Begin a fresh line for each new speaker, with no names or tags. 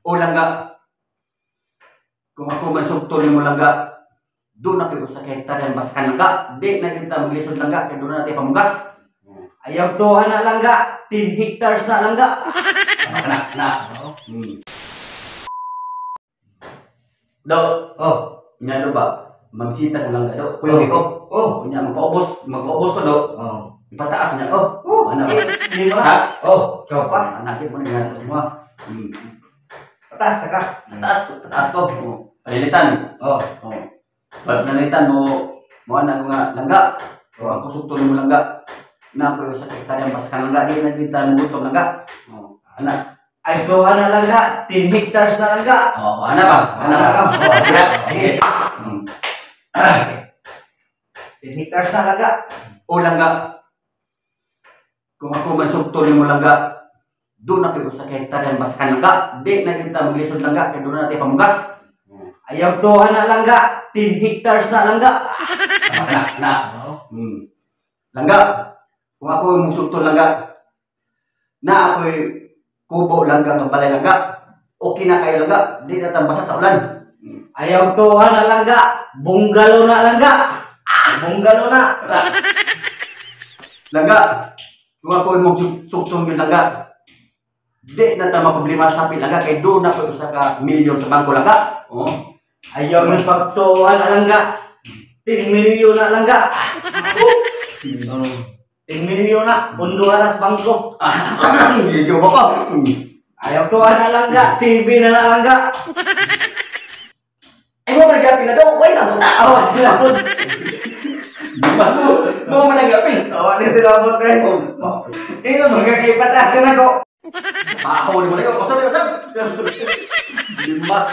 O langga. Kung ako man sugto nimo, langga, duna koy usa ka hektarya basakan, langga. Di na kita maglisod, langga, kay duna na tay pamugas.
Ayaw to na, langga. 10 hectares na, langga.
Na, na. Do,
Oh.
nya do ba? Magsita ko, langga, do. Kuyo ko.
Oh.
Nya magpaubos, magpaubos ko, do.
Oh.
Ipataas niya ko.
Oh.
Ano ba?
Di ba?
Ha?
Oh, ikaw pa.
Anakit mo na nga semua.
Pataas na ka.
Pataas, pataas ko. Oh. Palilitan.
Oh.
Oh. Pag pinalitan mo, mo na ko nga langga. O ako sugto nimo, langga. Na ako usa ka hektarya basakan, langga, di na kita mugutom, langga. Oh, ana.
Ay to na, langga. 10 hectares na, langga.
Oh, ana ba? Ana ba?
Oh,
Oh, sige.
10 hectares na, langga.
O langga. Kung ako man sugto nimo, langga, duna koy usa ka hektarya basakan, langga. Di na kita maglisod, langga, kay duna na tay pamugas.
Ayaw to na, langga. 10 hectares na, langga.
Na, na. Langga. Kung ako mong sugto, langga, na ako'y kubo, langga, nga balay, langga. Okay na kayo, langga. Di na tambasa sa ulan.
Ayaw to na, langga. Bungalow na, langga. Ah, bungalow na.
Langga. Kung ako mong sugtong yun, langga, di na ta maproblema sa sapit, langga, kay duna koy usa ka milyon sa bangko, langga. Oh.
Ayaw ng pagtuan na, langga. 10 milyon na, langga. 10 milyon na. Pundo na sa bangko.
Ah, gigil ko ko.
Ayaw to na, langga. TV na na, langga.
Ay mo man nagyapil na daw. Wait na mo.
Oh, sila po.
Bukas mo. Mo man nagyapil.
Oh, ano tinabot eh.
Oh.
Ikaw magkakaipatas ka na ko.
Pahaw ni mo na yun. Usap, usap. Limas.